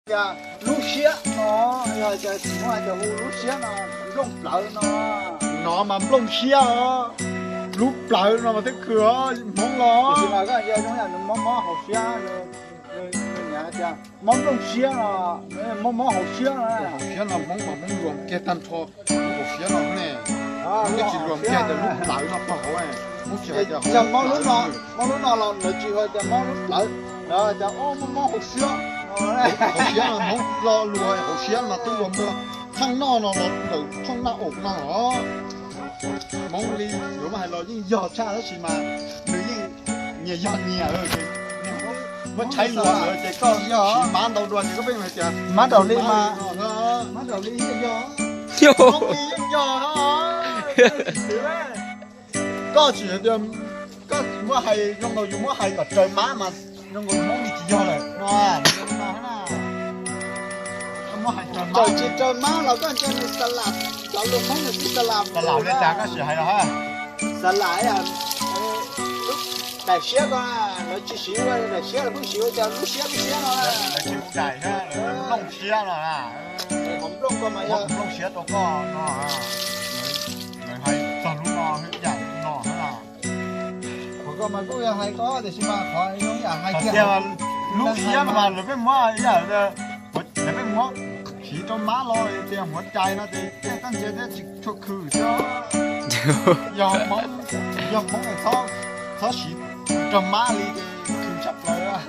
Lub siab no, yog tias tsis muaj hais tias hu lub siab no, nplooj plawv no. No mas nplooj siab os, lub plawv no mas twb khwv Hmoob los. Tiam sis mas koj ntsia zoo yam nws mob mob hauv siab, nws, nws, nws niam hais tias mob nplooj siab no, mob mob hauv siab no. Hauv siab no Hmoob mas Hmoob luag kiag tag nrho. Hauv siab no ne, Hmoob twb tsis luag kiag tias lub plawv no pog hauv, Hmoob tsis hais tias yog mob lub no, mob lub no los lawv tsis hais tias mob lub plawv, lawv tias mob mob hauv siab. Hauv siab no Hmoob lo lus hauv siab mas twb luag muaj thaj noj no los ntawm thooj naj aum no os. Hmoob li yuav muab hais los yeej yog tshaj tab sis mas nws yeej nyias yog nyias, muab tshaib luag lawm ces koj siv mab ntau dua ces koj pheej hais tias mab raus li mas, mab raus li yeej yog, Hmoob li yeej yog. Koj tsis hais tias koj muab hais zoo nkaus yus muab hais kom raws mab mas zoo nkaus Hmoob li tsis yog lawm no. Koj muab hais raws mab, tsis raws mab los koj ntsia nws xa lam, cov lus Hmoob nws tib xa lam, xa lam li cas koj sim hais los ha. Xa lam, daim siab ko, lawv tsis siv ua daim siab, lawv pheej siv ua tias lub siab lub siab no. Lawv tsis hu daim thiab, lawv nplooj siab no na. Hauv nplooj ko mas yog nplooj siab rau koj no, lawv hais txog lub no, yam no na. Qhov ko mas kuj yog hais koj tiam sis mas qhov zoo yam hais tiag, lub siab no mas lawv pheej muab ib yam, lawv pheej muab siv rau mab los tias huav cai no ces tej koj ntsia thiab tsis tshua khwm thiab. Yog Hmoob, yog Hmoob txhob siv rau mab li ces khwm tshaj plaws.